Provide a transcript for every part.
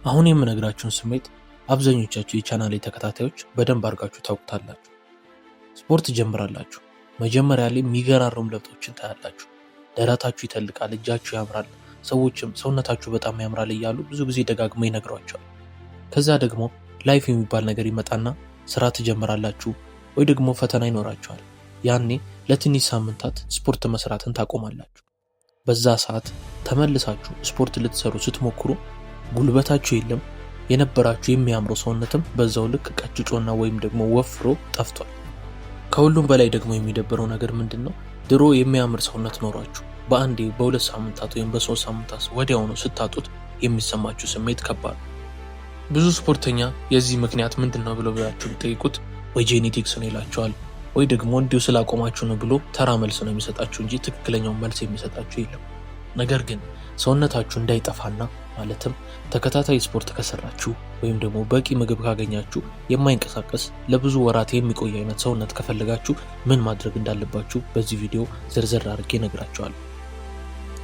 አሁን የምነግራችሁን ስሜት አብዛኞቻችሁ የቻናሌ ተከታታዮች በደንብ አድርጋችሁ ታውቁታላችሁ። ስፖርት ጀምራላችሁ። መጀመሪያ ላይ የሚገራርሙ ለውጦችን ታያላችሁ። ደረታችሁ ይተልቃል፣ እጃችሁ ያምራል፣ ሰዎችም ሰውነታችሁ በጣም ያምራል እያሉ ብዙ ጊዜ ደጋግመው ይነግሯችኋል። ከዛ ደግሞ life የሚባል ነገር ይመጣና ስራ ትጀምራላችሁ ወይ ደግሞ ፈተና ይኖራችኋል። ያኔ ለትንሽ ሳምንታት ስፖርት መስራትን ታቆማላችሁ። በዛ ሰዓት ተመልሳችሁ ስፖርት ልትሰሩ ስትሞክሩ ጉልበታችሁ የለም፣ የነበራችሁ የሚያምረው ሰውነትም በዛው ልክ ቀጭጮና ወይም ደግሞ ወፍሮ ጠፍቷል። ከሁሉም በላይ ደግሞ የሚደብረው ነገር ምንድን ነው? ድሮ የሚያምር ሰውነት ኖሯችሁ በአንዴ በ2 ሳምንታት ወይም በ3 ሳምንታት ወዲያውኑ ስታጡት የሚሰማችሁ ስሜት ከባድ ነው። ብዙ ስፖርተኛ የዚህ ምክንያት ምንድን ነው ብለው ብላችሁ ብትጠይቁት ወይ genetics ነው ይላችኋል፣ ወይ ደግሞ እንዲሁ ስላቆማችሁ ነው ብሎ ተራ መልስ ነው የሚሰጣችሁ እንጂ ትክክለኛውን መልስ የሚሰጣችሁ የለም። ነገር ግን ሰውነታችሁ እንዳይጠፋና ማለትም ተከታታይ ስፖርት ከሰራችሁ ወይም ደግሞ በቂ ምግብ ካገኛችሁ የማይንቀሳቀስ ለብዙ ወራት የሚቆይ አይነት ሰውነት ከፈለጋችሁ ምን ማድረግ እንዳለባችሁ በዚህ ቪዲዮ ዝርዝር አድርጌ እነግራችኋለሁ።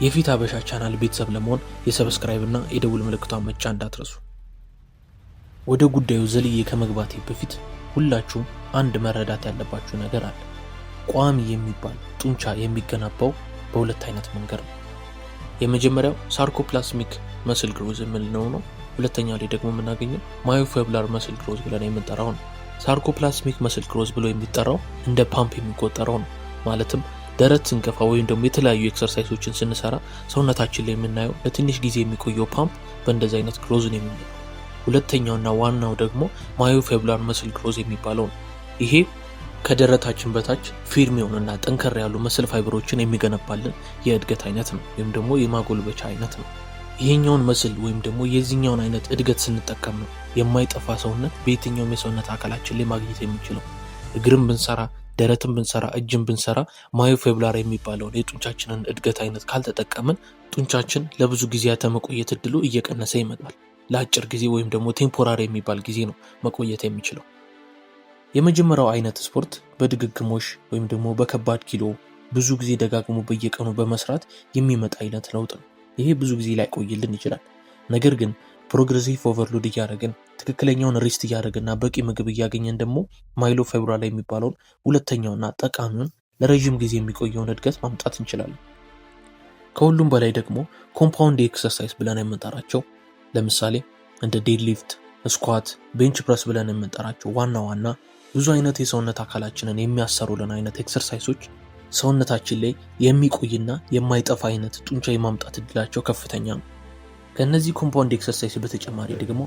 የፊት አበሻ ቻናል ቤተሰብ ለመሆን የ subscribe እና የደውል ምልክቷን መጫን እንዳትረሱ። ወደ ጉዳዩ ዘልዬ ከመግባቴ በፊት ሁላችሁም አንድ መረዳት ያለባችሁ ነገር አለ። ቋሚ የሚባል ጡንቻ የሚገነባው በሁለት አይነት መንገድ ነው። የመጀመሪያው sarcoplasmic muscle growth የምንለው ነው። ሁለተኛው ላይ ደግሞ የምናገኘው myofibrillar muscle growth ብለን የምንጠራው ነው። Sarcoplasmic muscle growth ብሎ የሚጠራው እንደ ፓምፕ የሚቆጠረው ነው። ማለትም ደረት ስንገፋ ወይም ደግሞ የተለያዩ exercise ኦችን ስንሰራ ሰውነታችን ላይ የምናየው ለትንሽ ጊዜ የሚቆየው ፓምፕ በእንደዚህ አይነት growth ነው የሚመጣው። ሁለተኛውና ዋናው ደግሞ myofibrillar muscle growth የሚባለው ነው። ይሄ ከደረታችን በታች firm የሆኑና ጠንከር ያሉ muscle fiber ኦችን የሚገነባልን የእድገት አይነት ነው፣ ወይም ደግሞ የማጎልበቻ አይነት ነው። ይሄኛውን muscle ወይም ደግሞ የዚህኛውን አይነት እድገት ስንጠቀም ነው የማይጠፋ ሰውነት በየትኛውም የሰውነት አካላችን ላይ ማግኘት የምንችለው። እግርም ብንሰራ፣ ደረትም ብንሰራ፣ እጅም ብንሰራ myofibrillar የሚባለውን የጡንቻችንን እድገት አይነት ካልተጠቀምን ጡንቻችን ለብዙ ጊዜያት የመቆየት እድሉ እየቀነሰ ይመጣል። ለአጭር ጊዜ ወይም ደግሞ temporary የሚባል ጊዜ ነው መቆየት የሚችለው። የመጀመሪያው አይነት ስፖርት በድግግሞሽ ወይም ደግሞ በከባድ ኪሎ ብዙ ጊዜ ደጋግሞ በየቀኑ በመስራት የሚመጣ አይነት ለውጥ ነው። ይሄ ብዙ ጊዜ ላይቆይልን ይችላል። ነገር ግን progressive overload እያደረግን፣ ትክክለኛውን rest እያደረግንና በቂ ምግብ እያገኘን ደግሞ myofibrillar የሚባለውን ሁለተኛውና ጠቃሚውን ለረዥም ጊዜ የሚቆየውን እድገት ማምጣት እንችላለን። ከሁሉም በላይ ደግሞ compound exercise ብለን የምንጠራቸው ለምሳሌ እንደ deadlift፣ squat፣ bench press ብለን የምንጠራቸው ዋና ዋና ብዙ አይነት የሰውነት አካላችንን የሚያሰሩልን አይነት exercise ኦች ሰውነታችን ላይ የሚቆይና የማይጠፋ አይነት ጡንቻ የማምጣት እድላቸው ከፍተኛ ነው። ከእነዚህ compound exercise በተጨማሪ ደግሞ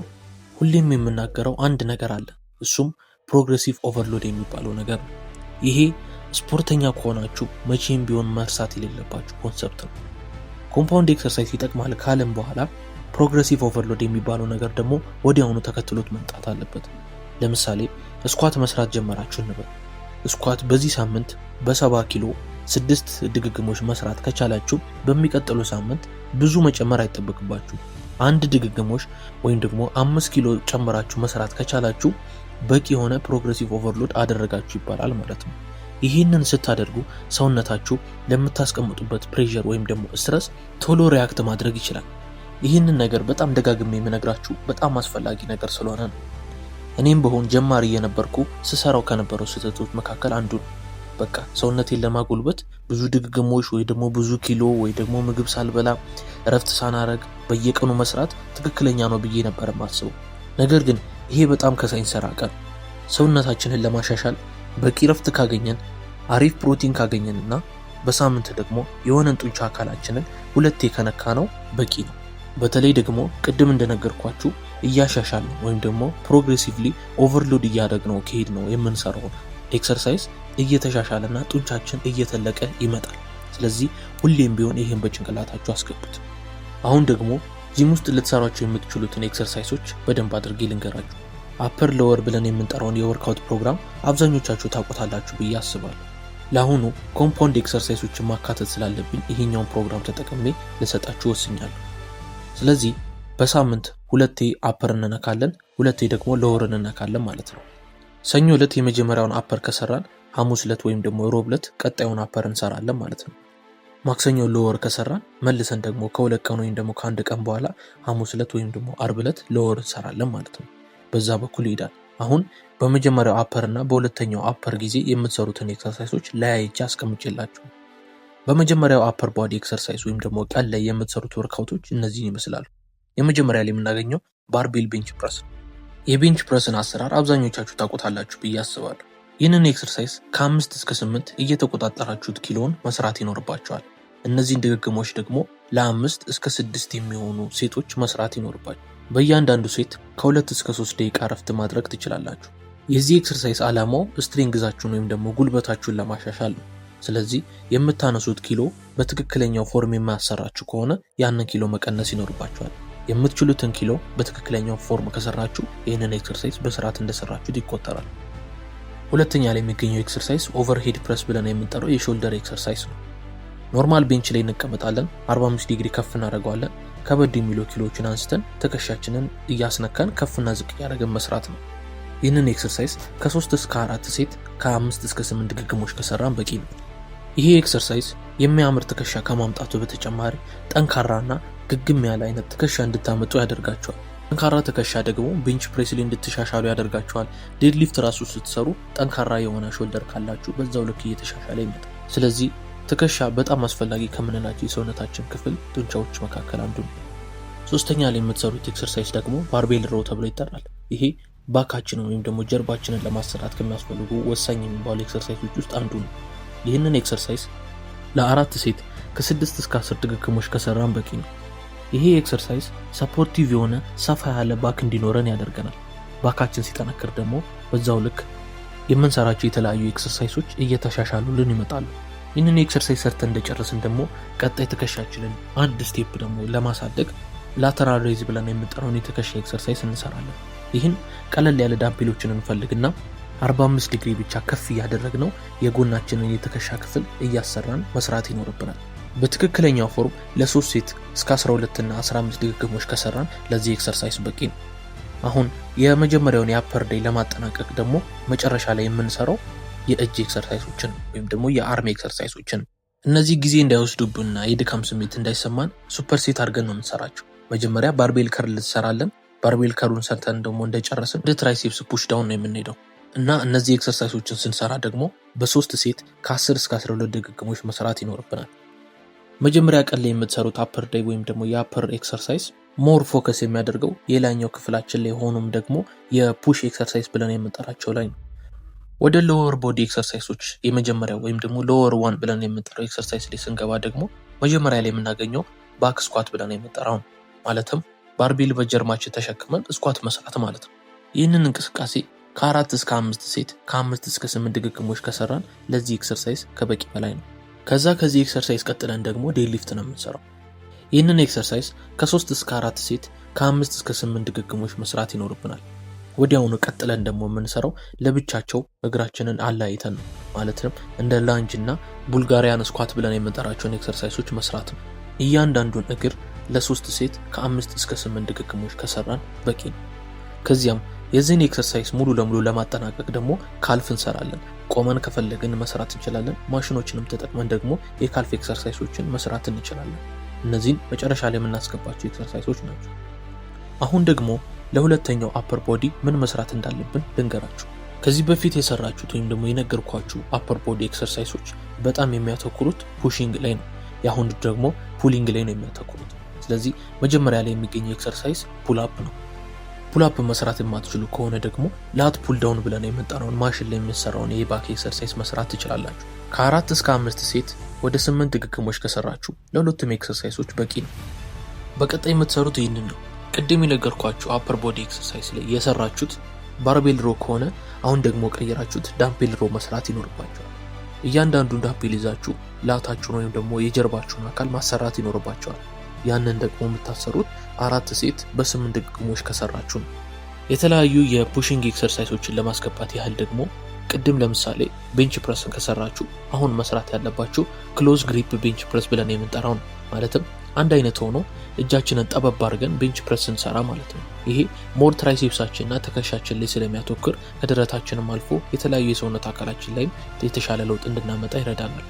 ሁሌም የምናገረው አንድ ነገር አለ። እሱም progressive overload የሚባለው ነገር ነው። ይሄ ስፖርተኛ ከሆናችሁ መቼም ቢሆን መርሳት የሌለባችሁ concept ነው። Compound exercise ይጠቅማል ካልን በኋላ progressive overload የሚባለው ነገር ደግሞ ወዲያውኑ ተከትሎት መምጣት አለበት። ለምሳሌ squat መስራት ጀመራችሁ እንበል። Squat በዚህ ሳምንት በ70 ኪሎ ስድስት ድግግሞሽ መስራት ከቻላችሁ በሚቀጥለው ሳምንት ብዙ መጨመር አይጠበቅባችሁም። አንድ ድግግሞሽ ወይም ደግሞ 5 ኪሎ ጨምራችሁ መስራት ከቻላችሁ በቂ የሆነ progressive overload አደረጋችሁ ይባላል ማለት ነው። ይህንን ስታደርጉ ሰውነታችሁ ለምታስቀምጡበት pressure ወይም ደግሞ stress ቶሎ react ማድረግ ይችላል። ይህንን ነገር በጣም ደጋግሜ የምነግራችሁ በጣም አስፈላጊ ነገር ስለሆነ ነው። እኔም ብሆን ጀማሪ እየነበርኩ ስሰራው ከነበረው ስህተቶች መካከል አንዱ ነው። በቃ ሰውነቴን ለማጎልበት ብዙ ድግግሞሽ ወይ ደግሞ ብዙ ኪሎ ወይ ደግሞ ምግብ ሳልበላ፣ እረፍት ሳናረግ በየቀኑ መስራት ትክክለኛ ነው ብዬ ነበር የማስበው። ነገር ግን ይሄ በጣም ከሳይንስ የራቀ ነው። ሰውነታችንን ለማሻሻል በቂ እረፍት ካገኘን፣ አሪፍ ፕሮቲን ካገኘን እና በሳምንት ደግሞ የሆነን ጡንቻ አካላችንን ሁለቴ ከነካነው በቂ ነው። በተለይ ደግሞ ቅድም እንደነገርኳችሁ እያሻሻልን ወይም ደግሞ progressively overload እያደረግነው ከሄድን የምንሰራውን exercise እየተሻሻለና ጡንቻችን እየተለቀ ይመጣል። ስለዚህ ሁሌም ቢሆን ይህን በጭንቅላታችሁ አስገቡት። አሁን ደግሞ ጂም ውስጥ ልትሰሯቸው የምትችሉትን exercise ኦች በደንብ አድርጌ ልንገራችሁ። Upper lower ብለን የምንጠራውን የ workout ፕሮግራም አብዛኞቻችሁ ታውቁታላችሁ ብዬ አስባለሁ። ለአሁኑ compound exercise ኦችን ማካተት ስላለብኝ ይሄኛውን ፕሮግራም ተጠቅሜ ልሰጣችሁ ወስኛለሁ። ስለዚህ በሳምንት ሁለቴ upper እንነካለን፣ ሁለቴ ደግሞ lower እንነካለን ማለት ነው። ሰኞ ዕለት የመጀመሪያውን upper ከሰራን ሐሙስ ዕለት ወይም ደግሞ ሮብ ዕለት ቀጣዩን upper እንሰራለን ማለት ነው። ማክሰኞ lower ከሰራን መልሰን ደግሞ ከ2 ቀን ወይም ደግሞ ከአንድ ቀን በኋላ ሐሙስ ዕለት ወይም ደግሞ አርብ ዕለት lower እንሰራለን ማለት ነው። በዛ በኩል ይሄዳል። አሁን በመጀመሪያው upper እና በሁለተኛው upper ጊዜ የምትሰሩትን exercise ኦች ለያይቼ አስቀምጬላችሁ። በመጀመሪያው upper body exercise ወይም ደግሞ ቀን ላይ የምትሰሩት workout ኦች እነዚህን ይመስላሉ። የመጀመሪያ ላይ የምናገኘው barbell bench press ነው። የ bench press ን አሰራር አብዛኞቻችሁ ታውቁታላችሁ ብዬ አስባለሁ። ይህንን exercise ከ5 እስከ 8 እየተቆጣጠራችሁት ኪሎን መስራት ይኖርባችኋል። እነዚህን ድግግሞች ደግሞ ለ5 እስከ 6 የሚሆኑ set ኦች መስራት ይኖርባችኋል። በእያንዳንዱ set ከ2 እስከ 3 ደቂቃ ረፍት ማድረግ ትችላላችሁ። የዚህ exercise ዓላማው strength ኣችሁን ወይም ደግሞ ጉልበታችሁን ለማሻሻል ነው። ስለዚህ የምታነሱት ኪሎ በትክክለኛው form የማያሰራችሁ ከሆነ ያንን ኪሎ መቀነስ ይኖርባችኋል። የምትችሉትን ኪሎ በትክክለኛው form ከሰራችሁ ይህንን exercise በስርዓት እንደሰራችሁት ይቆጠራል። ሁለተኛ ላይ የሚገኘው exercise overhead press ብለን የምንጠራው የ shoulder exercise ነው። Normal bench ላይ እንቀመጣለን። 45 ዲግሪ ከፍ እናደርገዋለን። ከበድ የሚሉ ኪሎዎችን አንስተን ትከሻችንን እያስነካን ከፍና ዝቅ እያደረግን መስራት ነው። ይህንን exercise ከ3 እስከ 4 set ከ5 እስከ 8 ድግግሞች ከሰራን በቂ ነው። ይሄ exercise የሚያምር ትከሻ ከማምጣቱ በተጨማሪ ጠንካራና ግግም ያለ አይነት ትከሻ እንድታመጡ ያደርጋችኋል። ጠንካራ ትከሻ ደግሞ bench press ላይ እንድትሻሻሉ ያደርጋችኋል። Deadlift ራሱ ስትሰሩ ጠንካራ የሆነ shoulder ካላችሁ በዛው ልክ እየተሻሻለ ይመጣል። ስለዚህ ትከሻ በጣም አስፈላጊ ከምንላቸው የሰውነታችን ክፍል ጡንቻዎች መካከል አንዱ ነው። ሶስተኛ ላይ የምትሰሩት exercise ደግሞ barbell row ተብሎ ይጠራል። ይሄ back ኣችንን ወይም ደግሞ ጀርባችንን ለማሰራት ከሚያስፈልጉ ወሳኝ የሚባሉ exercise ኦች ውስጥ አንዱ ነው። ይህንን exercise ለአራት set ከ6 እስከ 10 ድግግሞች ከሰራን በቂ ነው። ይሄ exercise supportive የሆነ ሰፋ ያለ back እንዲኖረን ያደርገናል። Back ኣችን ሲጠነክር ደግሞ በዛው ልክ የምንሰራቸው የተለያዩ exercise ኦች እየተሻሻሉልን ይመጣሉ። ይህንን exercise ሰርተን እንደጨረስን ደግሞ ቀጣይ ትከሻችንን አንድ step ደግሞ ለማሳደግ lateral raise ብለን የምንጠራውን የትከሻ exercise እንሰራለን። ይህን ቀለል ያለ dumbbell ኦችን እንፈልግና 45 ዲግሪ ብቻ ከፍ እያደረግነው የጎናችንን የትከሻ ክፍል እያሰራን መስራት ይኖርብናል። በትክክለኛው form ለሶስት set እስከ 12 እና 15 ድግግሞች ከሰራን ለዚህ exercise በቂ ነው። አሁን የመጀመሪያውን የ upper day ለማጠናቀቅ ደግሞ መጨረሻ ላይ የምንሰራው የእጅ exercise ኦችን ወይም ደግሞ የ arm exercise ኦችን። እነዚህ ጊዜ እንዳይወስዱብንና የድካም ስሜት እንዳይሰማን super set አድርገን ነው የምንሰራቸው። መጀመሪያ barbell curl እንሰራለን። Barbell curl ኡን ሰርተን ደግሞ እንደጨረስን ወደ triceps push down ነው የምንሄደው እና እነዚህ exercise ኦችን ስንሰራ ደግሞ በሶስት set ከ10 እስከ 12 ድግግሞች መስራት ይኖርብናል። መጀመሪያ ቀን ላይ የምትሰሩት upper day ወይም ደግሞ የ upper exercise more focus የሚያደርገው የላይኛው ክፍላችን ላይ ሆኖም ደግሞ የ push exercise ብለን የምንጠራቸው ላይ ነው። ወደ lower body exercise ኦች የመጀመሪያው ወይም ደግሞ lower one ብለን የምንጠራው exercise ላይ ስንገባ ደግሞ መጀመሪያ ላይ የምናገኘው back squat ብለን የምንጠራው ነው። ማለትም barbell በጀርባችን ተሸክመን squat መስራት ማለት ነው። ይህንን እንቅስቃሴ ከ4 እስከ 5 set ከ5 እስከ 8 ድግግሞች ከሰራን ለዚህ exercise ከበቂ በላይ ነው። ከዛ ከዚህ exercise ቀጥለን ደግሞ deadlift ነው የምንሰራው። ይህንን exercise ከ3 እስከ 4 set ከ5 እስከ 8 ድግግሞች መስራት ይኖርብናል። ወዲያውኑ ቀጥለን ደግሞ የምንሰራው ለብቻቸው እግራችንን አለያይተን ነው። ማለትም እንደ lunge እና Bulgarian squat ብለን የምንጠራቸውን exercise ኦች መስራት ነው። እያንዳንዱን እግር ለሶስት set ከ5 እስከ 8 ድግግሞች ከሰራን በቂ ነው። ከዚያም የዚህን exercise ሙሉ ለሙሉ ለማጠናቀቅ ደግሞ calf እንሰራለን። ቆመን ከፈለግን መስራት እንችላለን። ማሽኖችንም ተጠቅመን ደግሞ የ calf exercise ኦችን መስራት እንችላለን። እነዚህን መጨረሻ ላይ የምናስገባቸው exercise ኦች ናቸው። አሁን ደግሞ ለሁለተኛው upper body ምን መስራት እንዳለብን ልንገራችሁ። ከዚህ በፊት የሰራችሁት ወይም ደግሞ የነገርኳችሁ upper body exercise ኦች በጣም የሚያተኩሩት pushing ላይ ነው። የአሁኑ ደግሞ pulling ላይ ነው የሚያተኩሩት። ስለዚህ መጀመሪያ ላይ የሚገኘው exercise pull up ነው። Pull up መስራት የማትችሉ ከሆነ ደግሞ lat pull down ብለን የምንጠራውን ማሽን ላይ የሚሰራውን የ back exercise መስራት ትችላላችሁ። ከ4 እስከ 5 set ወደ 8 ድግግሞች ከሰራችሁ ለሁለቱም exercise ኦች በቂ ነው። በቀጣይ የምትሰሩት ይህንን ነው። ቅድም የነገርኳችሁ upper body exercise ላይ የሰራችሁት barbell row ከሆነ አሁን ደግሞ ቀይራችሁት dumbbell row መስራት ይኖርባችኋል። እያንዳንዱን dumbbell ይዛችሁ lat ኣችሁን ወይም ደግሞ የጀርባችሁን አካል ማሰራት ይኖርባችኋል። ያንን ደግሞ የምታሰሩት አራት set በ8 ድግግሞች ከሰራችሁ ነው። የተለያዩ የ pushing exercise ኦችን ለማስገባት ያህል ደግሞ ቅድም ለምሳሌ bench press ን ከሰራችሁ አሁን መስራት ያለባችሁ close grip bench press ብለን የምንጠራው ነው። ማለትም አንድ አይነት ሆኖ እጃችንን ጠበብ አድርገን bench press ስንሰራ ማለት ነው። ይሄ more triceps ኣችንና ትከሻችን ላይ ስለሚያተኩር ከደረታችንም አልፎ የተለያዩ የሰውነት አካላችን ላይም የተሻለ ለውጥ እንድናመጣ ይረዳናል።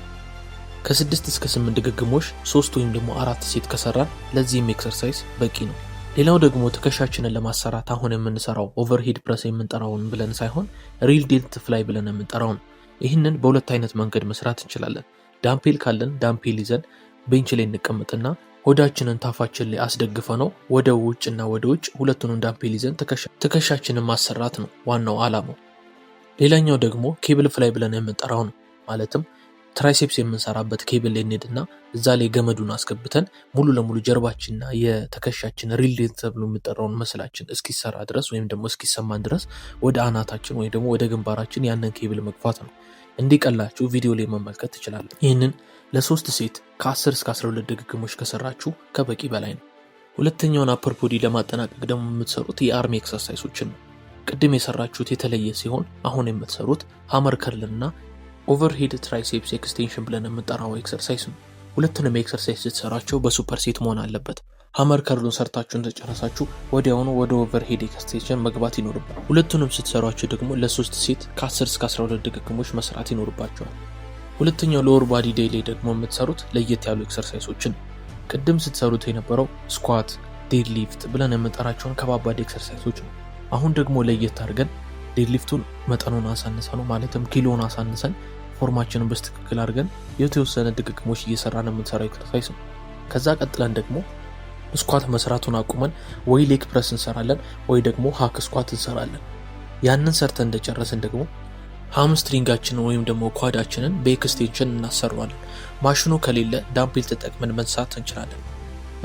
ከ6 እስከ 8 ድግግሞሽ ሶስት ወይም ደግሞ አራት set ከሰራን ለዚህም exercise በቂ ነው። ሌላው ደግሞ ትከሻችንን ለማሰራት አሁን የምንሰራው overhead press የምንጠራውን ብለን ሳይሆን rear delt fly ብለን የምንጠራው ነው። ይህንን በሁለት አይነት መንገድ መስራት እንችላለን። Dumbbell ካለን dumbbell ይዘን bench ላይ እንቀመጥና ሆዳችንን ታፋችን ላይ አስደግፈነው ወደ ውጭ እና ወደ ውጭ ሁለቱንም dumbbell ይዘን ትከሻችንን ማሰራት ነው ዋናው ዓላማው። ሌላኛው ደግሞ cable fly ብለን የምንጠራው ነው። ማለትም triceps የምንሰራበት ኬብል ላይ እንሄድና እዛ ላይ ገመዱን አስገብተን ሙሉ ለሙሉ ጀርባችንና የትከሻችን rear delt ተብሎ የሚጠራውን muscle ኣችን እስኪሰራ ድረስ ወይም ደግሞ እስኪሰማን ድረስ ወደ አናታችን ወይም ደግሞ ወደ ግንባራችን ያንን ኬብል መግፋት ነው። እንዲቀላችሁ ቪዲዮ ላይ መመልከት ትችላላችሁ። ይህንን ለሶስት set ከ10 እስከ 12 ድግግሞች ከሰራችሁ ከበቂ በላይ ነው። ሁለተኛውን upper body ለማጠናቀቅ ደግሞ የምትሰሩት የ arm exercise ኦችን ነው። ቅድም የሰራችሁት የተለየ ሲሆን አሁን የምትሰሩት hammer curl እና overhead triceps extension ብለን የምንጠራው exercise ነው። ሁለቱንም exercise ስትሰራቸው በ super set መሆን አለበት። Hammer curl ኡን ሰርታችሁ እንደጨረሳችሁ ወዲያውኑ ወደ overhead extension መግባት ይኖርባችኋል። ሁለቱንም ስትሰሯቸው ደግሞ ለሶስት set ከ10 እስከ 12 ድግግሞች መስራት ይኖርባችኋል። ሁለተኛው lower body day ላይ ደግሞ የምትሰሩት ለየት ያሉ exercise ኦችን፣ ቅድም ስትሰሩት የነበረው squat፣ deadlift ብለን የምንጠራቸውን ከባባድ exercise ኦች ነው። አሁን ደግሞ ለየት አድርገን deadlift ኡን መጠኑን አሳንሰን ነው፣ ማለትም ኪሎን አሳንሰን form ኣችንን በትክክል አድርገን የተወሰነ ድግግሞች እየሰራን የምንሰራው exercise ነው። ከዛ ቀጥለን ደግሞ squat መስራቱን አቁመን ወይ leg press እንሰራለን ወይ ደግሞ hack squat እንሰራለን። ያንን ሰርተን እንደጨረስን ደግሞ hamstring ኣችንን ወይም ደግሞ quad ኣችንን በ extension እናሰራዋለን። ማሽኑ ከሌለ dumbbell ተጠቅመን መስራት እንችላለን።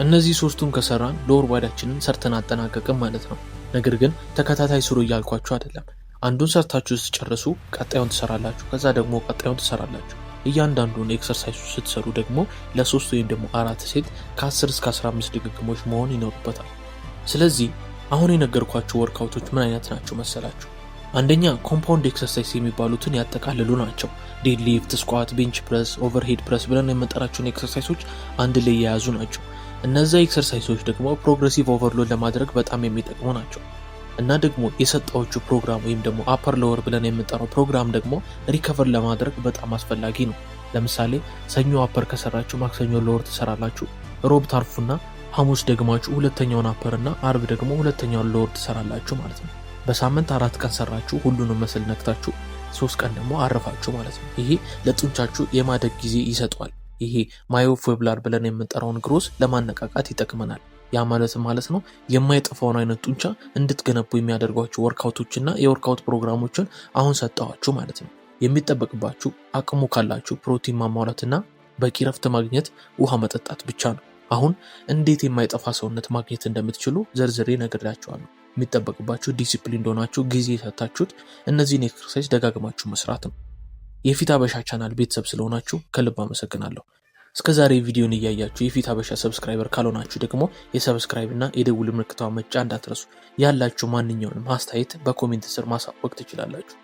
እነዚህ ሶስቱን ከሰራን lower body ኣችንን ሰርተን አጠናቀቅን ማለት ነው። ነገር ግን ተከታታይ ስሩ እያልኳችሁ አይደለም። አንዱን ሰርታችሁ ስትጨርሱ ቀጣዩን ትሰራላችሁ። ከዛ ደግሞ ቀጣዩን ትሰራላችሁ። እያንዳንዱን exercise ኡ ስትሰሩ ደግሞ ለሶስት ወይም ደግሞ አራት set ከ10 እስከ 15 ድግግሞች መሆን ይኖርበታል። ስለዚህ አሁን የነገርኳችሁ workout ኦች ምን አይነት ናቸው መሰላችሁ? አንደኛ compound exercise የሚባሉትን ያጠቃልሉ ናቸው። Deadlift፣ squat፣ bench press፣ overhead press ብለን የምንጠራቸውን exercise ኦች አንድ ላይ የያዙ ናቸው። እነዛ exercise ኦች ደግሞ progressive overload ለማድረግ በጣም የሚጠቅሙ ናቸው። እና ደግሞ የሰጠኋችሁ ፕሮግራም ወይም ደግሞ upper lower ብለን የምንጠራው ፕሮግራም ደግሞ recover ለማድረግ በጣም አስፈላጊ ነው። ለምሳሌ ሰኞ upper ከሰራችሁ ማክሰኞ lower ትሰራላችሁ። ሮብ ታርፉና ሐሙስ ደግማችሁ ሁለተኛውን upper እና አርብ ደግሞ ሁለተኛውን lower ትሰራላችሁ ማለት ነው። በሳምንት 4 ቀን ሰራችሁ፣ ሁሉንም muscle ነክታችሁ፣ 3 ቀን ደግሞ አረፋችሁ ማለት ነው። ይሄ ለጡንቻችሁ የማደግ ጊዜ ይሰጠዋል። ይሄ myofibrillar ብለን የምንጠራውን growth ለማነቃቃት ይጠቅመናል። ያ ማለት ማለት ነው የማይጠፋውን አይነት ጡንቻ እንድትገነቡ የሚያደርጓችሁ workout ኦችና የ workout ፕሮግራሞችን አሁን ሰጠኋችሁ ማለት ነው። የሚጠበቅባችሁ አቅሙ ካላችሁ ፕሮቲን ማሟላትና በቂ ረፍት ማግኘት፣ ውሃ መጠጣት ብቻ ነው። አሁን እንዴት የማይጠፋ ሰውነት ማግኘት እንደምትችሉ ዘርዝሬ ነግሬያችኋለሁ። የሚጠበቅባችሁ ዲሲፕሊን እንደሆናችሁ ጊዜ ሰታችሁት እነዚህን exercise ደጋግማችሁ መስራት ነው። የፊት አበሻ ቻናል ቤተሰብ ስለሆናችሁ ከልብ አመሰግናለሁ። እስከ ዛሬ ቪዲዮን እያያችሁ የፊት አበሻ subscriber ካልሆናችሁ ደግሞ የ subscribe እና የደውል ምልክቷን መጫን እንዳትረሱ። ያላችሁ ማንኛውንም አስተያየት በ comment ስር ማሳወቅ ትችላላችሁ።